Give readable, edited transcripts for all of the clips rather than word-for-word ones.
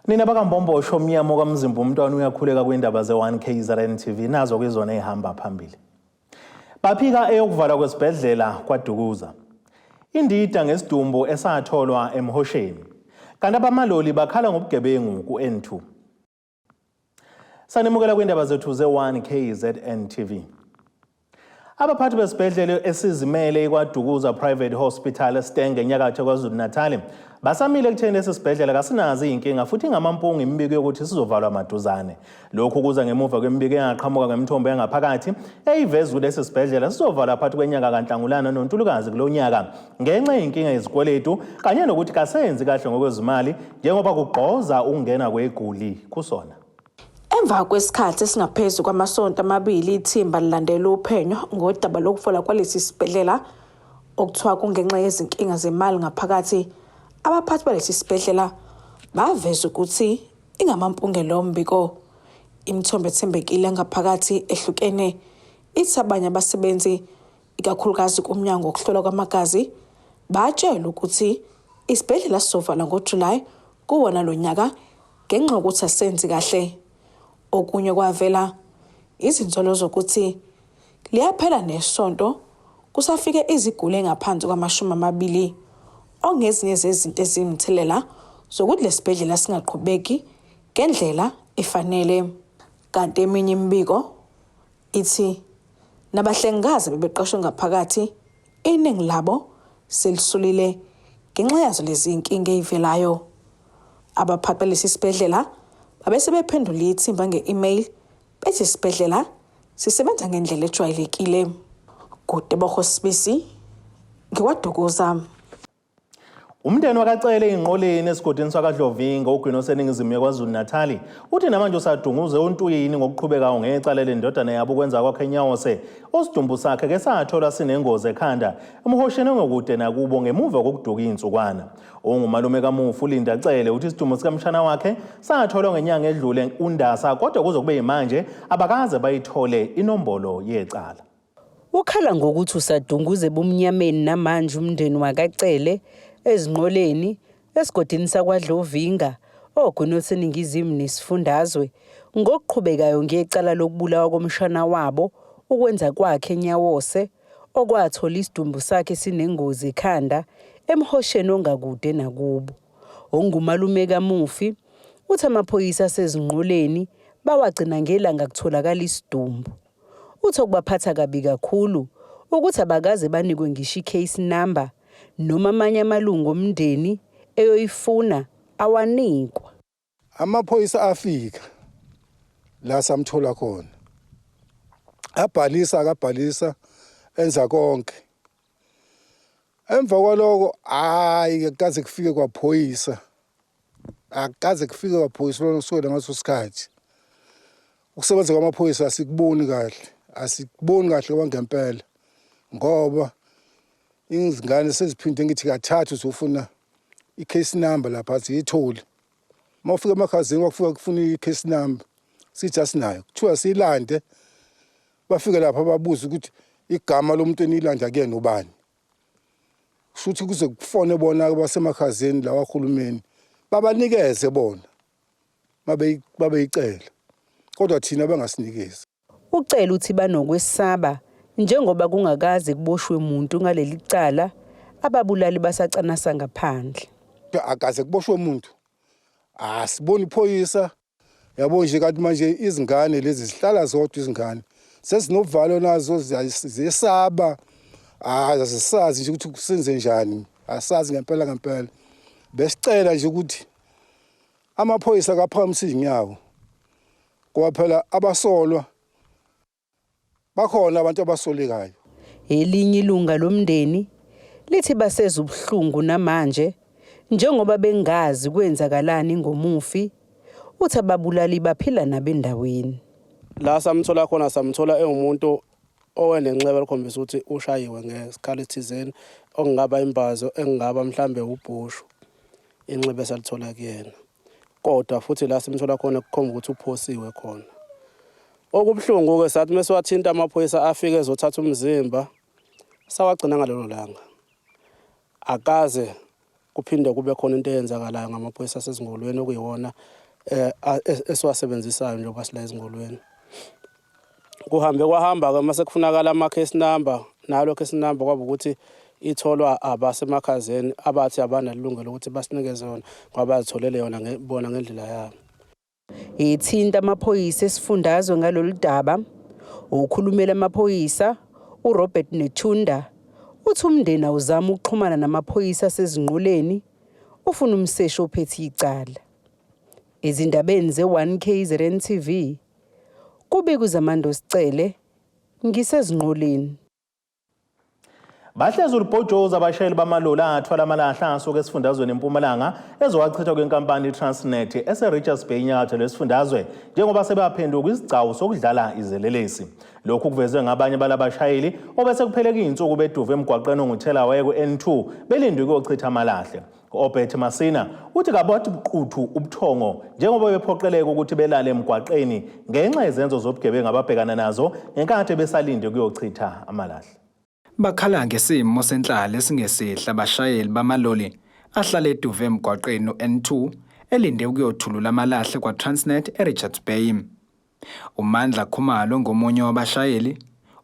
Nina bakaMbombosho omnyama okamzimba umntwana uyakhuleka kwindaba ze-1 KZN TV nazo kwizona ey'hamba phambili. Baphika eyokuvalwa kwesibhedlela kwaDukuza. Indida ngesidumbu esatholwa emhosheni. Kanti abamaloli bakhala ngobugebengu ku-N2. Sanimukela kwindaba zethu ze-1 KZN TV. Abaphathi besibhedlela esizimele iKwaDukuza Private Hospital eStenge enyakatho KwaZulu-Natal basamile ekutheni lesi sibhedlela kasinazo iy'nkinga futhi ingamampunga imibiko yokuthi sizovalwa maduzane. Lokhu kuza ngemuva kwemibiko engaqhamuka ngemithombo yangaphakathi eyiveza ukuthi lesi sibhedlela sizovalwa phakathi kwenyanga kaNhlangulana noNtulukazi kulo nyaka ngenxa yey'nkinga yezikweletu kanye nokuthi kasenzi kahle ngokwezimali njengoba kugqoza ukungena kweguli kusona. Emva kwesikhathi esingaphezu kwamasonto amabili ithimba lilandela uphenyo ngodaba lokufola kwalesi sibhedlela okuthiwa kungenxa yezinkinga zemali ngaphakathi, abaphathi balesi sibhedlela baveza ukuthi ingamampunge lo mbiko. Imithombo ethembekile yangaphakathi ehlukene ithi abanye abasebenzi ikakhulukazi kumnyango wokuhlolwa kwamagazi batshelwa ukuthi isibhedlela sizovalwa ngoJulayi kuwona lo nyaka ngenxa yokuthi asenzi kahle. Okunye kwavela izinsolo zokuthi liyaphela nesonto kusafike iziguli engaphansi kwamashumi amabili ongezinye zezinto eziyimthelela zokuthi lesibhedlela singaqhubeki ngendlela efanele. Kanti eminye imibiko ithi nabahlengikazi bebeqashwe ngaphakathi iningi labo selisulile ngenxa yazo lezi nkinga ey'velayo. Abaphathi balesi sibhedlela babe sebephendula ithimba nge-email bethi isibhedlela sisebenza ngendlela ejwayelekile. Kutebogo Sibisi, ngiKwaDukuza. Umndeni wakaCele eYinqoleni esigodini sakwaDlovinga ogwini oseningizimu yeKwaZulu-Natali uthi namanje usadunguze ontuyini ngokuqhubekayo ngecala lendodana yabo ukwenza kwakhe eNyawose osidumbu sakhe ke satholwa sinengozi ekhanda emhosheni ongekude nakubo ngemuva kokuduka iy'nsukwana. Ongumalume kamufi uLinda Cele uthi isidumbu sikamshana wakhe satholwa ngenyanga edlule uNdasa kodwa kuze kube yimanje abakaze bayithole inombolo yecala. Ukhala ngokuthi usadunguze ebumnyameni namanje umndeni wakaCele eZinqoleni, esigodini sakwaDlovinga, oGwini oluseningizimu nesifundazwe, ngokuqhubekayo ngecala lokubulawa komshana wabo, ukwenza kwakhe eNyawose, okwathola isidumbu sakhe sinengozi ekhanda emhosheni ongakude nakubo. Ongumalume kamufi uthi amaphoyisa aseZinqoleni bawagcina ngelanga kutholakala isidumbu. Uthi okubaphatha kabi kakhulu ukuthi abakaze banikwe ngisho i-case number noma amanye amalungu omndeni eyoyifuna awanikwa. Amaphoyisa afika la samthola khona, abhalisa akabhalisa enza konke. Emva kwaloko hayi kaze kufike kwaphoyisa, akaze kufike kwaphoyisa lona kusukela ngaso sikhathi. Ukusebenza kwamaphoyisa asikuboni kahle, asikuboni kahle kwangempela ngoba izingane seziphinde ngithi kathathu zofuna i-case number lapha aziyitholi. Uma ufika emakhazeni kwakufika kufuna i-case number, sithi asinayo, kuthiwa siyilande. Bafike lapha babuze ukuthi igama lomuntu eniyilanda kuyena ubani. Kusho ukuthi kuze kufone bona basemakhazeni lawa kahulumeni babanikeze bona babeyicela, kodwa thina bangasinikezi. Ucele uthi banokwesaba njengoba kungakaze kuboshwe muntu ngaleli cala, ababulali basacanasa ngaphandle. Akaze kuboshwe umuntu, asiboni iphoyisa. Yabo nje kanti manje izingane lezi zihlala zodwa izingane sezinovalo nazo ziyesaba, azisazi nje ukuthi kusenze njani, asazi ngempela ngempela. Besicela nje ukuthi amaphoyisa akaphakamise izinyawo ngoba phela abasolwa bakhona abantu abasolekayo. Elinye ilunga lomndeni lithi baseza ubuhlungu namanje njengoba bengazi kwenzakalani ngomufi, uthi ababulali baphila nabo endaweni. La samthola khona samthola ewumuntu owenenxeba elikhombisa ukuthi ushayiwe ngesikhali thizeni, okungaba imbazo, engingaba mhlambe ubhushu, inxeba esalithola kuyena. Kodwa futhi la simthola khona kukhomba ukuthi uphosiwe khona. Okubuhlungu-ke sathi uma siwathinta amaphoyisa afike ezothatha umzimba, sawagcina ngalelo langa. Akaze Kuphinde kube khona into eyenzakalayo ngamaphoyisa asezingolweni okuyiwona eh esiwasebenzisayo njengoba sila ezingolweni. Kuhambe kwahamba-ke uma sekufunakala ama-case number, nalo case number kwaba ukuthi itholwa abasemakhazeni abathi abanalungelo ukuthi basinikeze yona ngoba bazitholele yona bona ngendlela yabo. Ithinta amaphoyisa esifundazwe ngalolu daba. Okhulumela amaphoyisa uRobert Nethunda uthi umndeni awuzama ukuxhumana namaphoyisa asezinqoleni ufuna umseshi ophethe icala. Ezindabeni ze-1 KZN TV kubikwa uZamando Sicele ngisezinqoleni. Bahlezi ulubhojozi abashayeli bamaloli athwala amalahle asuka esifundazweni eMpumalanga ezowachithwa kwinkampani iTransnet eseRichards Bay enyakatho lesifundazwe njengoba sebaphenduka isigcawu sokudlala izelelesi. Lokhu kuvezwe ngabanye balabashayeli obese kupheleke izinsuku beduve emgwaqeni onguthelawayeke u-N2 belinde ukuyochitha amalahle. U-Obert Masina uthi kabathi buquthu ubuthongo njengoba bephoqeleka ukuthi belale emgwaqeni ngenxa yezenzo zobugebengu ababhekana nazo ngenkathi besalinde ukuyochitha amalahle. Bakhala ngesimo senhlalo esingesihle abashayeli bamaloli ahlale eduve emgwaqeni u-N2 elinde ukuyothulula amalahle kwaTransnet eRichards Bay. UMandla Khumalo ngomunye wabashayeli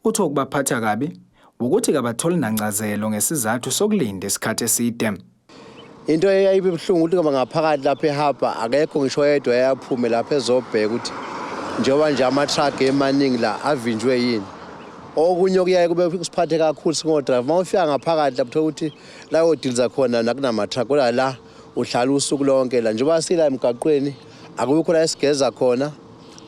uthi okubaphatha kabi wukuthi kabatholi nancazelo ngesizathu sokulinda isikhathi eside. Into eyayibe buhlungu ukuthi ngoba ngaphakathi lapha ehaba akekho ngisho oyedwa eyaphume lapha ezobheka ukuthi njengoba nje ama-truck emaningi la avinjwe yini. Okunye okuyaye kube kusiphathe kakhulu singodrayiva uma ufika ngaphakathi lapho uthola ukuthi la odiliza khona nakunama-truck kodwa la uhlala usuku lonke la njengoba sila emgaqweni akukho la esigeza khona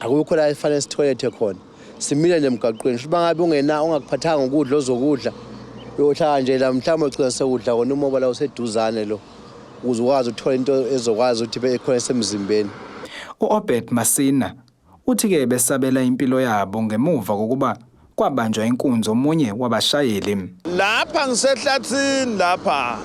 akukho la efanele sithoyilethe khona simile nje emgaqweni shuthi bangabe ungena ungakuphathanga ukudla ozokudla uyohlala nje la mhlawumbe ugcina sekudla kona umoba la useduzane lo ukuze ukwazi ukuthola into ezokwazi ukuthi ibe khona esemzimbeni. U-Obert Masina Uthi-ke besabela impilo yabo ngemuva kokuba kwabanjwa inkunzi omunye wabashayeli. Lapha ngisehlathini lapha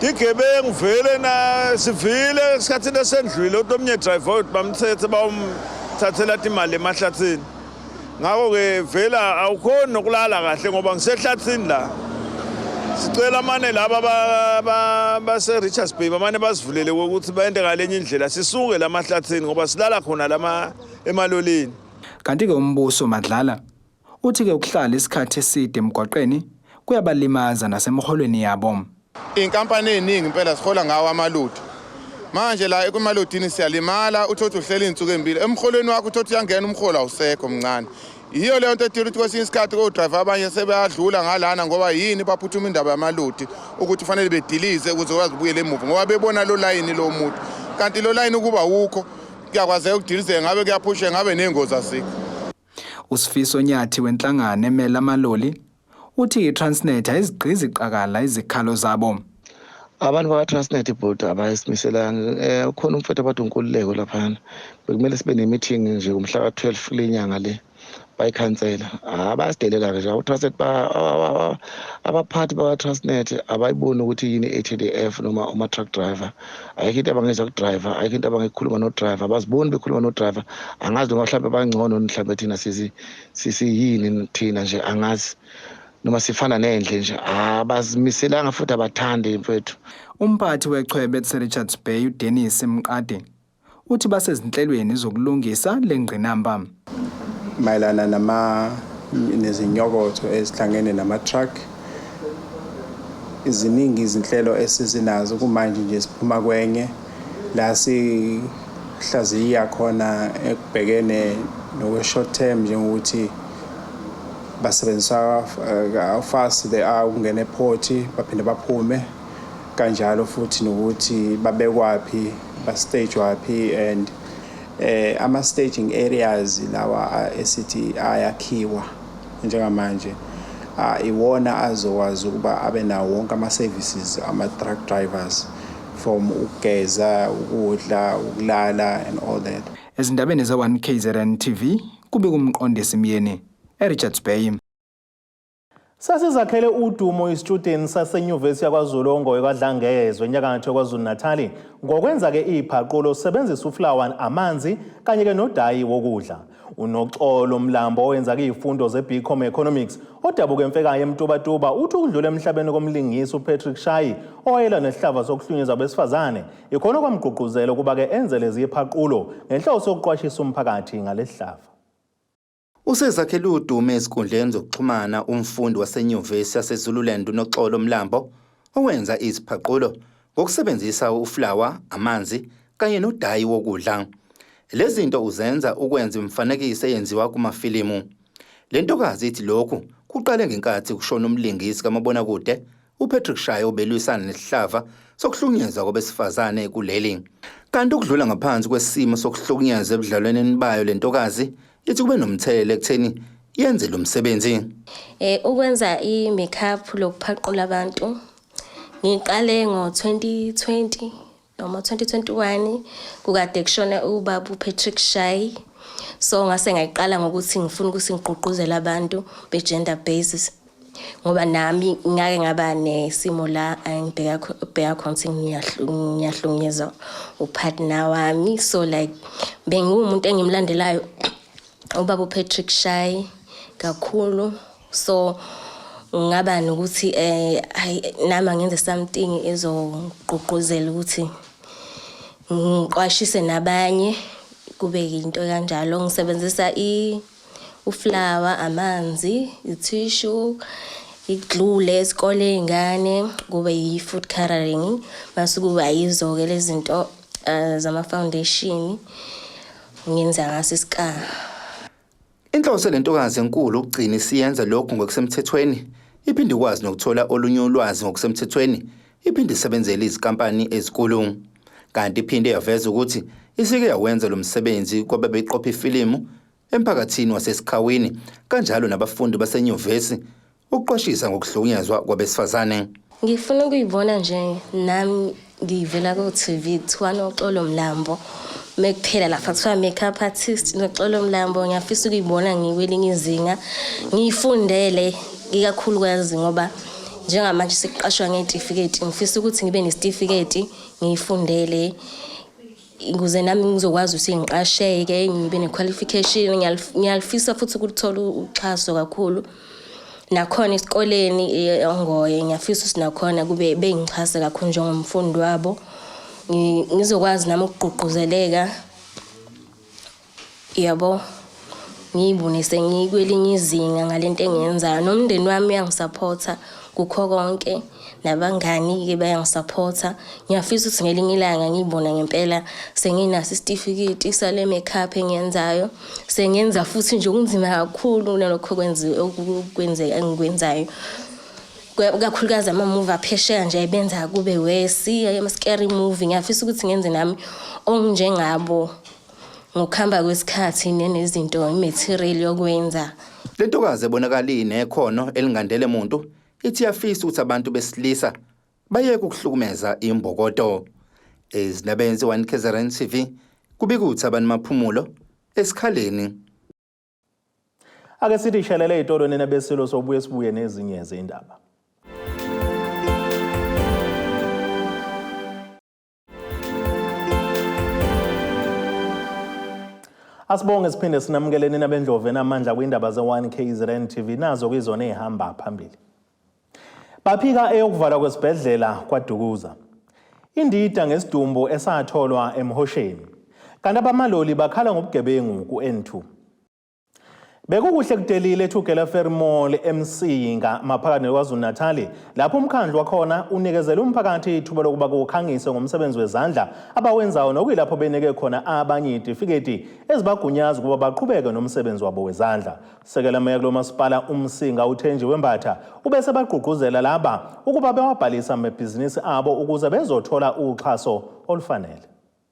tigebengu vele na sivile esikhathini esendlwile ukuthi omnye driver wethu bamthethe bawumthathela imali emahlathini. Ngakho-ke vela awukhoni nokulala kahle ngoba ngisehlathini la. Sicela mane laba base-Richards Bay bamane basivulele ukuthi bayende ngalenye indlela sisuke la mahlathini ngoba silala khona lama emalolini. Kanti-ke uMbuso Madlala uthi-ke ukuhlala isikhathi eside emgwaqeni kuyabalimaza nasemholweni yabo. Iy'nkampani ey'ningi impela zihola ngawo amalodi. Manje la ekumalodini siyalimala uthole ukuthi uhleli iy'nsuku ey'mbili emholweni wakho uthole ukuthi uyangena umholo awusekho mncane. Yiyo leyo nto edila ukuthi kwesinye isikhathi kodrayiva abanye sebeyadlula ngalana ngoba yini baphuthuma indaba yamalodi ukuthi kufanele bedilize ukuze kwazi ubuyele emuva ngoba bebona lo layini lo muntu kanti lo layini ukuba wukho kuyakwazeka ukudilizeka ngabe kuyaphusheka ngabe ney'ngozi azikho. USifiso Nyathi wenhlangano emele amaloli uthi iTransnet ayizigqizi qakala izikhalo zabo. Abantu bakwa-Transnet bhuti abayisimiselanga um ukhona umfethu abathi uNkululeko laphayana bekumele sibe ne-meeting nje ngomhla ka-12 kule nyanga le bayikhansela. Ah, bayasidelela-ke nje abo-Transnet abaphathi bakwa-Transnet abayiboni ukuthi yini i-H_D_F noma ama-truck driver. Ayikho into abangeza ku-driver, ayikho into abangekhuluma no-driver, abaziboni bekhuluma no-driver. Angazi noma mhlawumbe bangcono mhlawumbe thina sisiyini thina nje angazi noma sifana nendle nje abazimiselanga futhi abathandi mfethu. Umphathi wechwebe eRichards Bay uDennis Mqadi uthi basezinhlelweni zokulungisa le ngqinamba. Mayelana nama nezinyokotho ezihlangene nama-truck ziningi izinhlelo esizinazo kumanje nje siphuma kwenye la sihlaziya khona ekubhekene nokwe-short term njengokuthi basebenzisa how fast they are ukungena eport baphinde baphume kanjalo futhi nokuthi babekwaphi ba-stage-waphi and ama-staging areas lawa esithi ayakhiwa njengamanje iwona azokwazi ukuba abe nawo wonke ama-services ama-truck drivers from ukugeza, ukudla, ukulala and all that. Ezindabeni ze-1 KZN TV kubika uMqondisi Myeni eRichards Bay. Sasizakhele udumo isitshudeni sasenyuvesi yakwaZulu oNgoye kwaDlangezwe enyakatho yaKwaZulu-Natali ngokwenza-ke iphaqulo usebenzisa ufulawa, amanzi kanye-ke nodayi wokudla. UNoxolo Mlambo owenza-ke iy'fundo ze-BCom Economics odabuka eMfekayo eMtubatuba uthi ukudlula emhlabeni komlingisi uPatrick Shayi owayelwa nesihlava sokuhlunyezwa abesifazane ikhona okwamgqugquzela ukuba-ke enze lezi phaqulo ngenhloso yokuqwashisa umphakathi ngalesihlava. Usezakhele udumo ezinkundleni zokuxhumana umfundi wasenyuvesi yaseZululand uNoxolo Mlambo owenza iziphaqulo ngokusebenzisa ufulawa, amanzi kanye nodayi wokudla. Lezi zinto uzenza ukwenza imifanekiso eyenziwa kumafilimu. Le ntokazi ithi lokhu kuqale ngenkathi kushona umlingisi kamabonakude uPatrick Shaye obelwisana nesihlava sokuhlukunyezwa kwabesifazane kuleli. Kanti ukudlula ngaphansi kwesimo sokuhlukunyezwa ebudlelwaneni bayo le ntokazi ithi kube nomthelela ekutheni yenze lo msebenzi. Ukwenza i-makeup lokuphaqula abantu ngiqale ngo-2020 noma 2021 kukade kushona ubaba uPatrick Shayi, so ngase ngayiqala ngokuthi ngifuna ukuthi ngigqugquzele abantu be-gender basis ngoba nami ngake ngaba nesimo la engibheka bheka khona ukuthi ngiyahlukunyezwa upartner wami. So like bengiwumuntu engimlandelayo ubaba uPatrick Shayi kakhulu, so ngaba nokuthi hayi, nami angenze something ezogqugquzela ukuthi ngiqwashise nabanye, kube yinto kanjalo. Ngisebenzisa i uflour, amanzi, i-tissue, i-glue lesikole ey'ngane, kube yi-food coloring, mase kuba yizo-ke lezi zinto zama-foundation, ngenza ngaso isika. Inhloso lentokazi enkulu ukugcina isiyenza lokhu ngokusemthethweni, iphinde ikwazi nokuthola olunye ulwazi ngokusemthethweni, iphinde isebenzele izinkampani ezinkulu. Kanti iphinde yaveza ukuthi isike yawenza lo msebenzi kwabebeqopha ifilimu emphakathini waseSikhawini kanjalo nabafundi basenyuvesi ukuqwashisa ngokuhlukunyezwa kwabesifazane. Ngifuna ukuyibona nje nami ngivela ku-TV kuthiwa Noxolo Mlambo, mekuphela lapha kuthiwa makeup artist Noxolo Mlambo. Ngiyafisa ukuyibona ngikwelinye izinga, ngiyifundele ikakhulukazi ngoba njengamanje sekuqashwa ngey'tifiketi. Ngifisa ukuthi ngibe nesitifiketi, ngiyifundele ukuze nami ngizokwazi ukuthi ngiqasheke, ngibe ne-qualification. Ngiyalifisa futhi ukuthola uxhaso kakhulu nakhona esikoleni eNgoye. Ngiyafisa ukuthi nakhona kube bengixhase kakhulu njengomfundi wabo, ngizokwazi nami ukugqugquzeleka, yabo, ngiyibone sengikwelinye izinga ngalento engiyenzayo. Nomndeni wami uyangisaphotha kukho konke, nabangani-ke bayangisaphotha. Ngiyafisa ukuthi ngelinye ilanga ngiyibona ngempela senginaso isitifiketi sale makeup engiyenzayo, sengenza futhi nje okunzima kakhulu kunalokho okwenzeka engikwenzayo, kakhulukazi ama-movie aphesheya nje benza kube worse, ama-scary movie. Ngiyafisa ukuthi ngenze nami okunjengabo ngokuhamba kwesikhathi nenezinto, i-material yokwenza. Le ntokazi ebonakala inekhono elingandele muntu ithi iyafisa ukuthi abantu besilisa bayeke ukuhlukumeza imbokodo. Ezindabeni ze-1 KZN TV kubika uThabani Maphumulo esikhaleni. Ake sithi shelele ey'tolo nina besilo, sobuye sibuye nezinye zey'ndaba. Asibonge siphinde sinamukele nina bendlovu enamandla kwindaba ze-1 KZN TV, nazo kuyizona ey'hamba phambili. Baphika eyokuvalwa kwesibhedlela kwaDukuza. Indida ngesidumbu esatholwa emhosheni. Kanti abamaloli bakhala ngobugebengu ku-N2. Bekukuhle kudelile eThugela Ferry Mall eMsinga maphakathi neKwaZulu-Natali lapho umkhandlu wakhona unikezele umphakathi ithuba lokuba kukhangise ngomsebenzi wezandla abawenzayo, nokuyilapho benike khona abanye izitifiketi ezibagunyaza ukuba baqhubeke nomsebenzi wabo wezandla. Sekela meya kulo masipala uMsinga uThenjiwe Mbatha ubese bagqugquzela laba ukuba bewabhalise amabhizinisi abo ukuze bezothola uxhaso olufanele.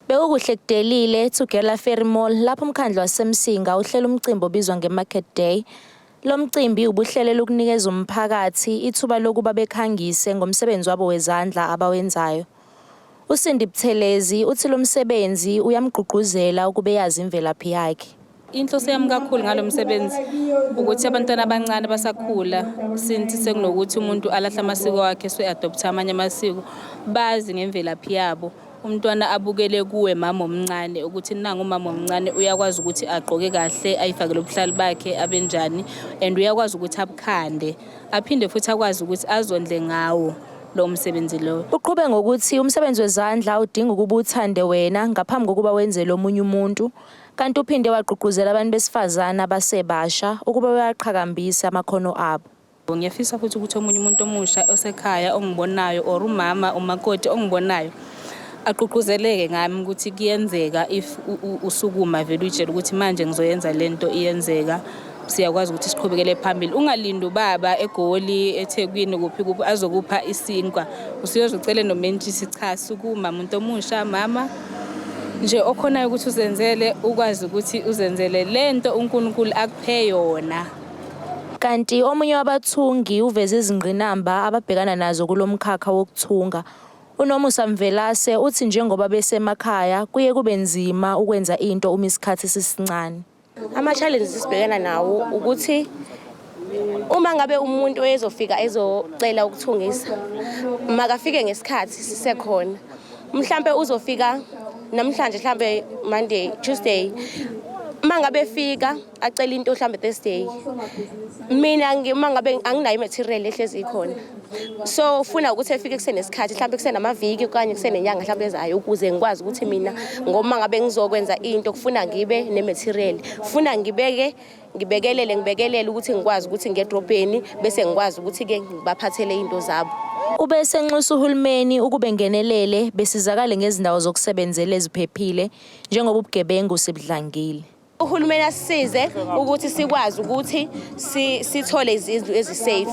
Bekukuhle kudelile eTugela Ferry Mall lapho umkhandlu waseMsinga uhlela umcimbi obizwa nge-Market Day. Lo mcimbi ubuhlelelwe ukunikeza umphakathi ithuba lokuba bekhangise ngomsebenzi wabo wezandla abawenzayo. USindi Buthelezi uthi lo msebenzi uyamgqugquzela ukube yazi imvelaphi yakhe. Inhloso yami kakhulu ngalo msebenzi ukuthi abantwana abancane basakhula since sekunokuthi umuntu alahle amasiko akhe se-adoptha amanye amasiko bazi ngemvelaphi yabo. Umntwana abukele kuwe mama omncane ukuthi nangu umama omncane uyakwazi ukuthi agqoke kahle ayifakele ubuhlali bakhe abenjani and uyakwazi ukuthi abukhande aphinde futhi akwazi ukuthi azondle ngawo lo msebenzi lowo. Uqhube ngokuthi umsebenzi wezandla udinga ukuba uthande wena ngaphambi kokuba wenzele omunye umuntu kanti uphinde wagqugquzela abantu besifazane abasebasha ukuba bewaqhakambise amakhono abo. Ngiyafisa futhi ukuthi omunye umuntu omusha osekhaya ongibonayo or umama umakoti ongibonayo agqugquzeleke ngami ukuthi kuyenzeka if usukuma vele uyitshela ukuthi manje ngizoyenza lento iyenzeka siyakwazi ukuthi siqhubekele phambili ungalindi ubaba eGoli eThekwini kuphi kuphi azokupha isinkwa usuyoze ucele nomentshisi cha sukuma muntu omusha mama nje okhonayo ukuthi uzenzele ukwazi ukuthi uzenzele lento uNkulunkulu akuphe yona. Kanti omunye wabathungi uveze izingqinamba ababhekana nazo kulo mkhakha wokuthunga. UNomusa Mvelase uthi njengoba besemakhaya kuye kube nzima ukwenza into uma isikhathi sisincane. Ama-challenges esibhekana nawo ukuthi uma ngabe umuntu ezofika ezocela ukuthungisa makafike ngesikhathi sisekhona mhlampe uzofika namhlanje mhlambe Monday Tuesday uma ngabe efika acela into mhlambe Thursday mina uma ngabe anginayo i-material ehlezi ikhona so ufuna ukuthi efike kusenesikhathi mhlawumbe kusenamaviki okanye kusenenyanga mhlawumbe ezayo ukuze ngikwazi ukuthi mina ngoba ngabe ngizokwenza into kufuna ngibe ne-material funa ngibeke ngibekelele ngibekelele ukuthi ngikwazi ukuthi ngiye edrobheni bese ngikwazi ukuthi-ke ngibaphathele iy'nto zabo. Ube esenxusa uhulumeni ukuba engenelele besizakale ngezindawo zokusebenzela eziphephile njengoba ubugebengu sebudlangile. Uhulumeni asisize ukuthi sikwazi ukuthi sithole izindlu ezi-safe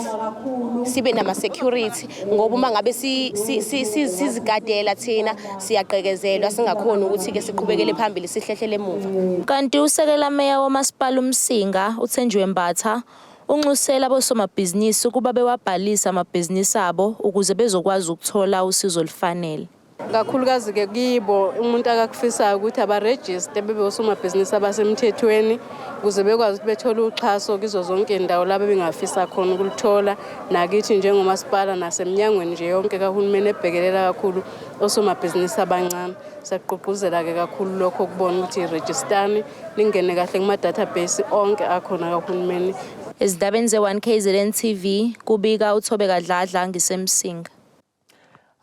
sibe nama-security ngoba uma ngabe sizigadela thina siyagqekezelwa singakhoni ukuthi-ke siqhubekele phambili sihlehlele emuva. Kanti usekela meya womasipala uMsinga uThenjiwe Mbatha unxusela abosomabhizinisi ukuba bewabhalise amabhizinisi abo ukuze bezokwazi ukuthola usizo olufanele. Kakhulukazi-ke kibo umuntu akakufisayo ukuthi abarejiste bebe osomabhizinisi abasemthethweni ukuze bekwazi ukuthi bethole uxhaso kizo zonke iy'ndawo la bebengafisa khona ukuluthola nakithi njengomasipala nasemnyangweni nje yonke kahulumeni ebhekelela kakhulu osomabhizinisi abancane. Siyakugqugquzela-ke kakhulu lokho kubona ukuthi rejistani ningene kahle kuma-database onke akhona kahulumeni. Ezindabeni ze-1 KZN TV kubika uThobeka Dladla ngiseMsinga.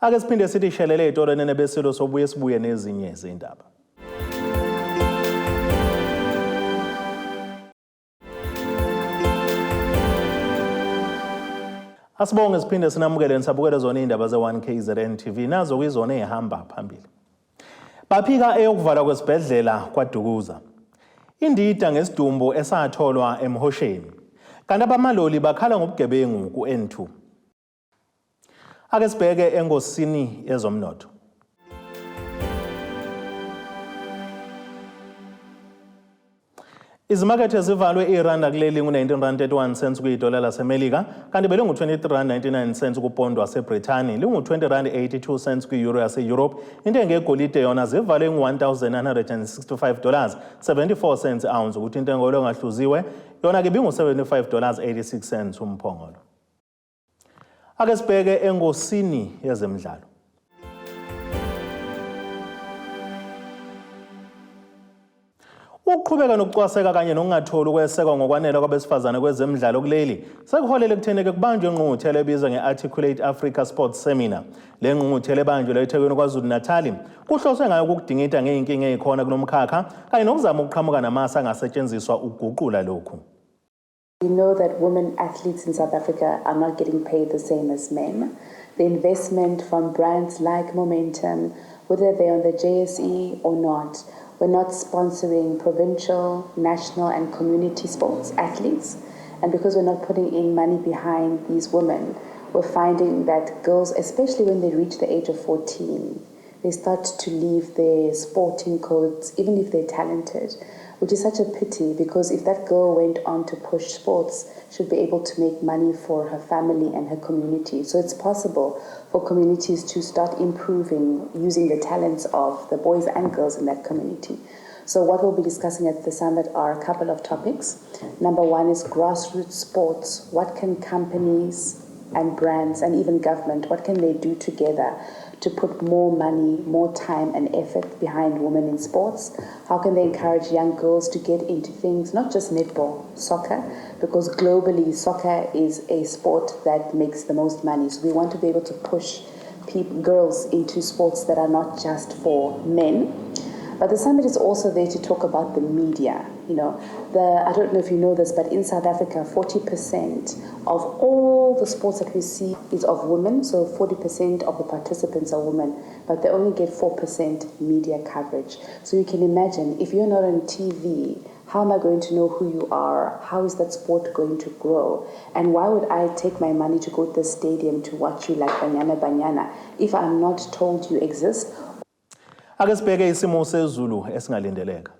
Ake siphinde sithi shelele ey'tolo nene besilo sobuye sibuye nezinye zindaba. Asibonge siphinde sinamukele nisabukele zona iy'ndaba ze-1 KZN TV nazo kuyizona ey'hamba phambili. Baphika eyokuvalwa kwesibhedlela kwaDukuza. Indida ngesidumbu esatholwa emhosheni. Kanti abamaloli bakhala ngobugebengu ku-N2. Ake sibheke engosini yezomnotho. Izimakethe zivalwe iranda kuleli ngu-19 rand 31 cents kuyidola laseMelika kanti belingu-23 rand 99 cents kupondo waseBrithani lingu-20 rand 82 cents kwi-euro yase-Europe. Intengo yegolide yona zivalwe ngu-1965 dollars 74 cents ounce ukuthi intengo engahluziwe yona ke ibingu-75 dollars 86 cents umphongolo. Ake sibheke engosini yezemidlalo. Ukuqhubeka nokucwaseka kanye nokungatholi ukwesekwa ngokwanele kwabesifazane kwezemidlalo kuleli sekuholele ekutheni-ke kubanjwe ingqungquthela ebizwa nge-Articulate Africa Sports Seminar. Le ngqungquthela ebanjelwe eThekwini KwaZulu-Natali kuhloswe ngayo ukudingida ngey'nkinga ey'khona kulo mkhakha kanye nokuzama ukuqhamuka namasu angasetshenziswa ukuguqula lokhu. We know that women athletes in South Africa are not getting paid the same as men. The investment from brands like Momentum, whether they're on the JSE or not, we're not sponsoring provincial, national, and community sports athletes. And because we're not putting in money behind these women, we're finding that girls, especially when they reach the age of 14, They start to leave their sporting codes, even if they're talented, which is such a pity because if that girl went on to push sports, she'd be able to make money for her family and her community. So it's possible for communities to start improving using the talents of the boys and girls in that community. So, what we'll be discussing at the summit are a couple of topics. Number one is grassroots sports. What can companies and brands and even government, what can they do together to put more money, more time, and effort behind women in sports? How can they encourage young girls to get into things, not just netball, soccer, because globally, soccer is a sport that makes the most money. So we want to be able to push people, girls into sports that are not just for men. But the summit is also there to talk about the media. You know, the I don't know if you know this, but in South Africa, 40% of all the sports that we see is of women. So 40% of the participants are women, but they only get 4% media coverage. So you can imagine if you're not on TV, how am I going to know who you are? How is that sport going to grow? And why would I take my money to go to the stadium to watch you like Banyana Banyana if I'm not told you exist? Ake sibheke isimo sezulu esingalindeleka.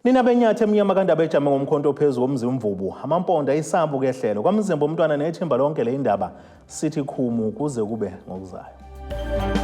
Nina benyathi emnyama kandaba ejame ngomkhonto ophezu komzimvubu amampondo ayisambu kehlelo kwamzimba umntwana nethimba lonke le indaba sithi khumu kuze kube ngokuzayo.